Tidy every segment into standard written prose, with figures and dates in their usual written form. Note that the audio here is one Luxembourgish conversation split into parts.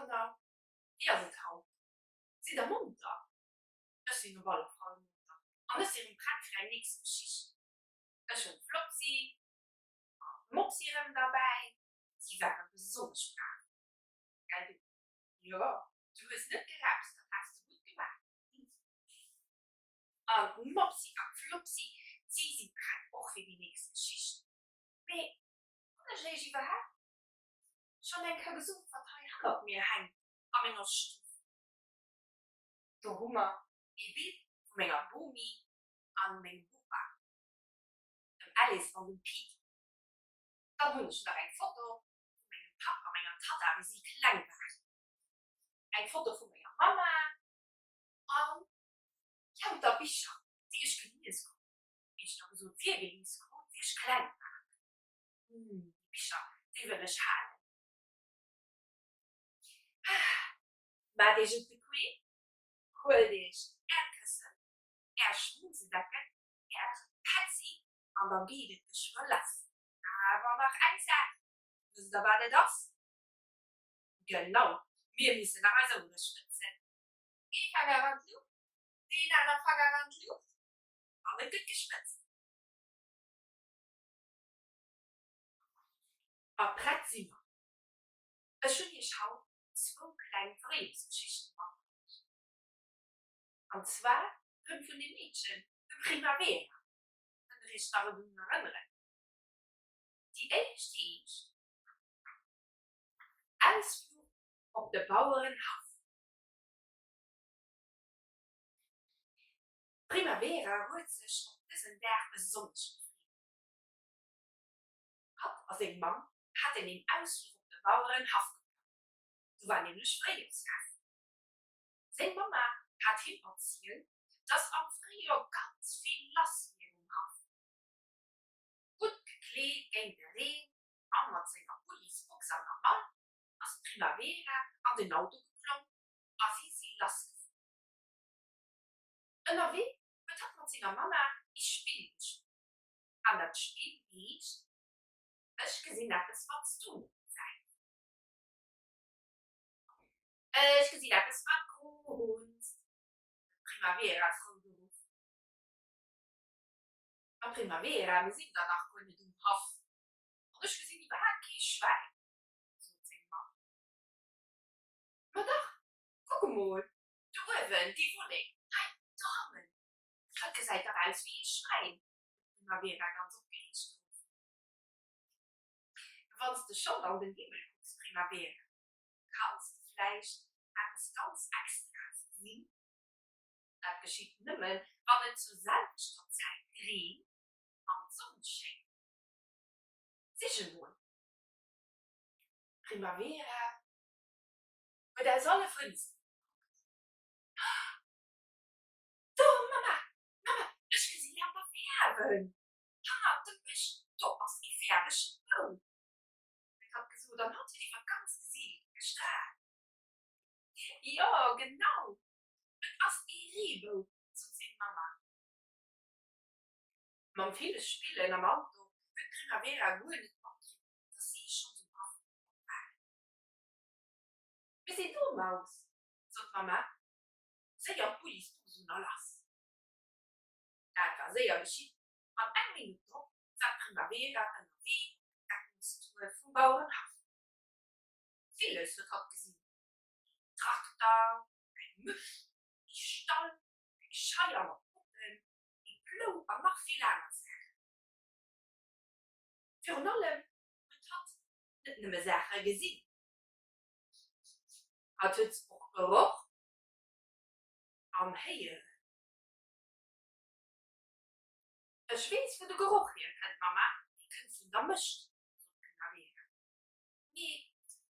Kanner, wéi ass et haut? Sidd der monter? Ech sinn op alle Fall monter an ech si rëm prett fir eng nächst Geschicht. Ech hunn d'Flopsi an d'Mopsi rëm derbäi. Si ware besonnesch brav, gell du? Jo, du hues net gerapst, dat has de gutt gemaach. An d'Mopsi an d'Flopsi, si si prett och fir déi nächst Geschicht. Mee hunn ech iech iwwerhaapt schonn eng Kéier gesot, wat hei hannert mir hänkt a menger Stuff? Do hu mer ee Bild vu menger Bomi a mengem Bopa, dem Alice an dem Pit. Dann hunn ech nach eng Foto vu mengem Papp a menger Tatta, wéi si kleng waren, eng Foto vu menger Mamma a lauter Bicher, déi ech gelies krut, éischter gesot virgelies krut, wéi ech kleng war. Déi Bicher, déi wëll ech halen. Maacht iech et bequem, huelt iech äert Këssen, är Schmusedecken, äre Petzi an da geet et geschwë lass. Awer nach eng Saach, wësst der wat et ass? Genau, mir mussen nach eis Ouere schmëtzen. Ee Fanger an d'Luucht, deen aner Fanger an d'Luucht an et gëtt geschmëtzt. A prett si mer. Ech hunn iech haut zwou kleng Fréijorsgeschichten matbruecht. An zwar rëm vun dem Meedchen, dem Primavera. Kënnt der iech nach drun erënneren? Déi éischt heescht Ausfluch op de Bauerenhaff. D'Primavera huet sech op dësen Dag besonnesch gefreet. Hatt a seng Mamm haten een Ausfluch op de Bauerenhaff geplangt. Do war nämlech Fréijorsfest. Seng Mamma hat him erzielt, dass am Fréijoer ganz vill lass wier um Haff. Gutt gekleet géint de Reen a mat senger Pullisbox an der Mall ass d'Primavera an den Auto geklomm a si si lassgefuer. Ënnerwee huet hatt mat senger Mamma ee Spill gespillt. An dat Spill heescht, Ech gesinn eppes, wat s du net gesäis. Ech gesinn eppes, wat grunzt, huet d'Primavera frou geruff. Ma Primavera, mir sinn der nach guer net um Haff an ech gesinn iwwerhaapt kee Schwäin, sot seng Mamm. Ma dach, kuck emol, do uewen, déi Wollek, hei dohannen, dat gesäit dach aus wéi ee Schwäin, huet d'Primavera ganz opgereegt geruff. Wann s de schonn an den Himmel kucks, Primavera, kanns de vläicht eppes ganz Extraes gesinn. Dat geschitt nëmmen, wann et zur selwechter Zäit reent an d'Sonn schéngt. Sich emol! D'Primavera huet aus alle Fënsteren gekuckt. Do, Mamma, Mamma, ech gesi lauter Fäerwen! Hannert dem Bësch, do ass ee fäerwege Bou! huet hatt gesot an hatt huet iwwer d'ganz Gesiicht gestraalt. Jo, genau, et ass ee Reebou, sot seng Mamma. Mam ville Spillen am Auto huet d'Primavera guer net matkritt, dass si schonns um Haff ukomm waren. Mir sinn do, Maus, sot d'Mamma. Séier d'Bullisbox un a lass! Dat war séier geschitt an eng Minutt drop war d'Primavera ënnerwee op Entdeckungstour vum Bauerenhaff. Villes huet hatt gesinn, een Trakter, eng Mësch, ee Stall, eng Scheier mat Poppen, ee Plou an nach vill aner Saachen. Virun allem huet hatt net nëmme Saache gesinn, hatt huet se och geroch an héieren. Ech weess, wou de Geroch hierkënnt, Mamma, dee kënnt vun der Mëscht, sot d'Primavera. Mee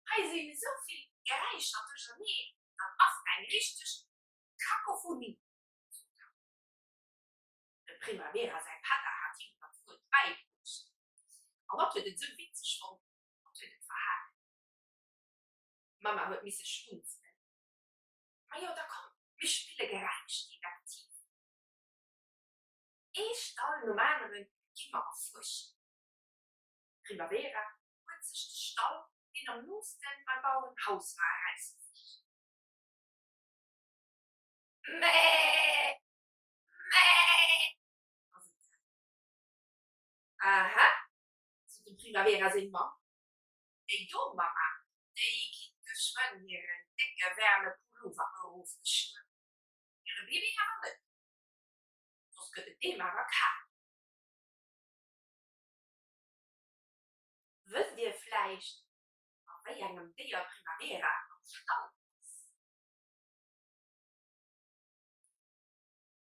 hei sinn esou vill Geräischer duercherneen, dat ass eng richteg Kakophonie, sot hatt. Dem Primavera säi Pätter hat him dat Wuert bäibruecht, an hatt huet et esou witzeg fonnt, hatt huet et verhalen. D'Mamma huet misse schmunzelen. Majo, da komm, mir spille Geräischdetektiv. Ee Stall nom anere gi mer erfuerschen. D'Primavera huet sech de Stall, deen am nooste beim Bauerenhaus war, erausgesicht. Mäh! Mäh! ass et gaangen. Aha, sot dem Primavera seng Mamm, déi do Mamma, déi kritt geschwënn hiren décke waarme Pullover erofgeschnuppt, hire Bébé awer net, soss gëtt et deem awer kal. Wësst dir vläicht, a wéi engem Déier Primavera am Stall ass?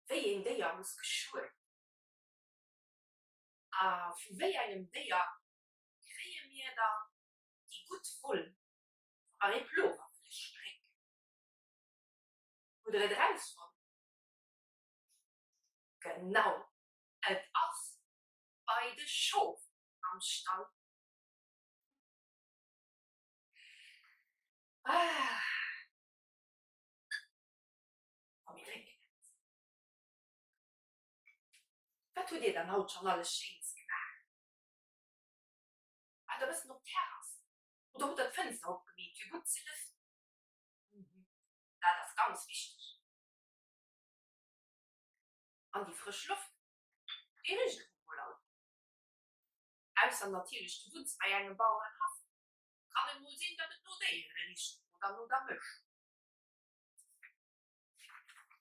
Wéi een Déier muss geschuelt ginn? A vu wéi engem Déier kréie mir dann déi gutt Woll, wa mer ee Plover wëlle strécken? Hutt der et erausfonnt? Genau, et ass bei de Schof am Stall. Ah! Komm mir drénken eppes. Wat hutt Dir dann haut schonn alles Schéines gemaach? Waart der e bëssen op d'Terrass oder hutt der d'Fënster opgemeet fir gutt ze lëften? Mhm, dat ass ganz wichteg. An déi frësch Loft, déi richt och emol alt. Ausser natierlech du wunns bei engem Bauerenhaff, kann et mol sinn, datt et no Déiere richt oder no der Mësch.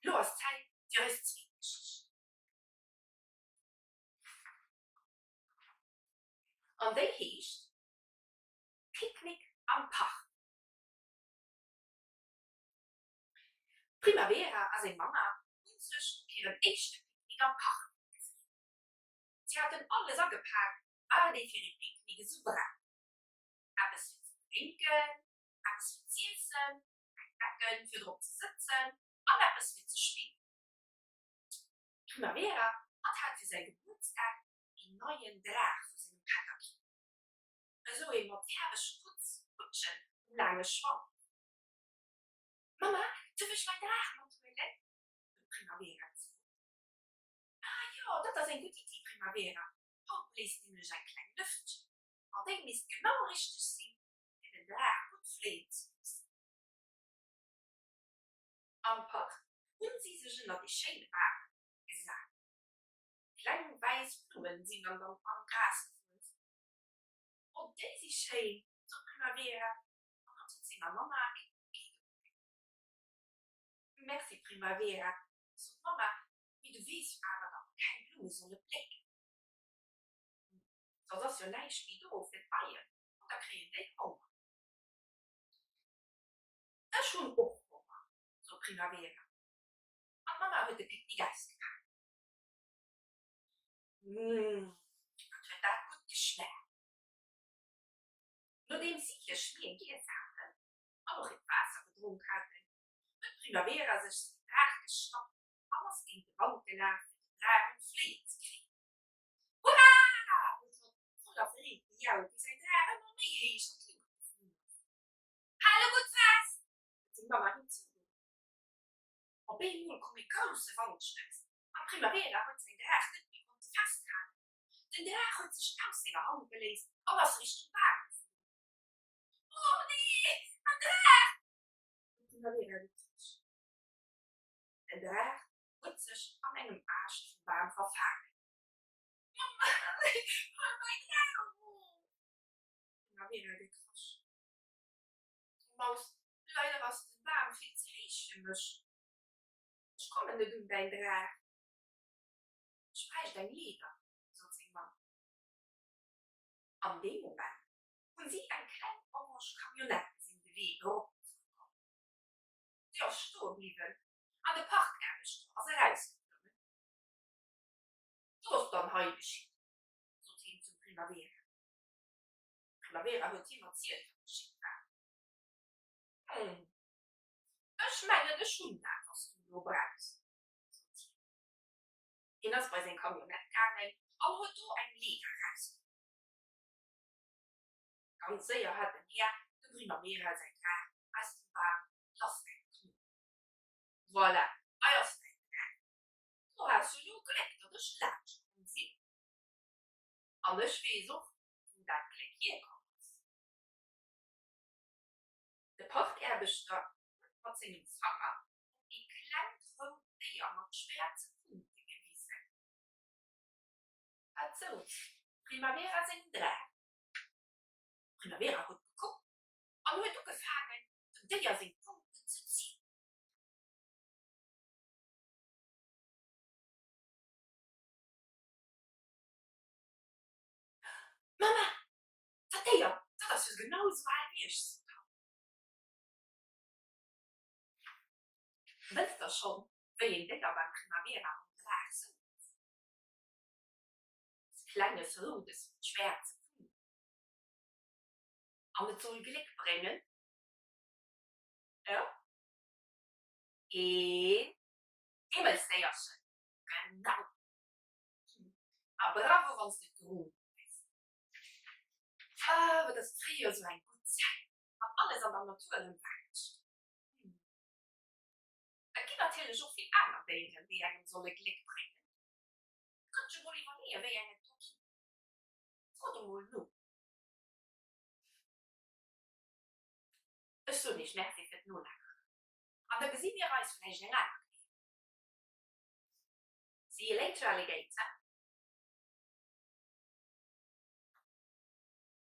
Lo ass Zäit fir eis zweet Geschicht. An déi heescht Picknick am Park. D'Primavera a seng Mamma hunn sech op hiren éischte Picknick am Park gefreet. Si haten alles agepak, wat ee fir ee Picknick esou brauch. Eppes fir ze drénken, eppes fir z'iessen, eng Decken fir drop ze sëtzen an eppes fir ze spillen. D'Primavera hat hat fir säi Gebuertsdag een neien Draach vu sengem Pätter kritt, esou ee mat fäerwege Putz Putschen um laange Schwanz. Mamma, duerf ech mäin Draach mathuelen? huet d'Primavera gefrot. Ah jo, dat ass eng gutt Iddi, Primavera, haut bléist nämlech eng kleng Lëftchen an déi misst genau richteg sinn, fir den Draach gutt fléien ze loossen. Am Park hunn si sech ënnert ee schéine Bam gesat. Kleng wäiss Blummen sinn an am Gras gewuess. Oh, déi si schéin, sot d'Primavera an hatt huet senger Mamma eng Bouquet gehuecht. Merci, Primavera, sot d'Mamma, mee du weess jo awer, datt mer keng Blumme solle plécken. Soss ass jo näischt méi do fir d'Beien an da kréien déi Honger. Ech hunn och Honger, sot d'Primavera, an d'Mamma huet de Picknick ausgepaakt. Mmh, wat huet dat gutt geschmaacht! Nodeems si hir Schmier giess haten an och hiert Waasser gedronk haten, huet d'Primavera sech säin Draach geschnappt an ass géint de Wand gelaf, fir den Draach un d'Fléien ze kréien. Hurra! huet hatt voller Freed gejaut, wéi säin Draach ëmmer méi héich an d'Luucht geflunn ass. Hale gutt fest! huet seng Mamma him zougeruff. Op eemol koum e grousse Wandstouss an d'Primavera huet säin Draach net méi konnte festhalen. Den Draach huet sech aus senger Hand geléist an ass Richtung Bam geflunn. Oh nee, mäin Draach! huet d'Primavera gekrasch. Den Draach huet sech an engem Aascht vum Bam verfaangen. Mamma, huel mäin Draach erof! huet d'Primavera gekrasch. Oh Maus, leider ass den Bam vill ze héich fir mech. Ech kommen net un däin Draach. Ech bräicht eng Leeder, sot seng Mamm. An deem Moment hunn si eng kleng orange Camionnette gesinn de Wee eropgefuer kommen. Si ass stoe bliwwen an de Parkaarbechter ass erausgeklommen. Wat ass dann hei geschitt? sot hien zum Primavera. D'Primavera huet him erzielt, wat geschitt war. Hm, ech mengen, ech hunn dat, wat s du elo brauchs, sot hien. Hien ass bei seng Camionnette gaangen an huet do eng Leeder erausgeholl. Ganz séier hat den Här dem Primavera säin Draach aus dem Bam lassgeknuppt. Voilà, hei ass däin Draach. Du has jo elo Gléck, datt ech laanscht komm sinn. An ech weess och, wou dat Gléck hierkomm ass. De Parkaarbechter huet mat sengem Fanger op ee klengt rout. Déier mat schwäerze Punkte gewisen. Wat souz d'Primavera sengem Draach? D'Primavera huet gekuckt an huet ugefaangen, dem Déier seng Punkten ze zielen. Mamma, dat Déier, dat ass jo genau esou al wéi ech, sot hatt. Wësst der schonn, wéi een Déier beim Primavera am Draach souz? Eppes Klenges, Roudes mat schwäerze Punkten. An et soll Gléck bréngen? Jo, een Himmelsdéierchen, genau! A bravo, wann s de et geroden hues! Awer et ass d'Fréijoer esou eng gutt Zäit, wann alles an der Natur erëm waascht. Et ginn natierlech och vill aner Déieren, déi engem solle Gléck bréngen. Dir kënnt jo mol iwwerleeën, wéi eng et do ginn. Frot emol no. Ech soen iech Merci fir d'Nolauschteren an da gesi mir eis vläicht eng aner Kéier. See you later, Alligator!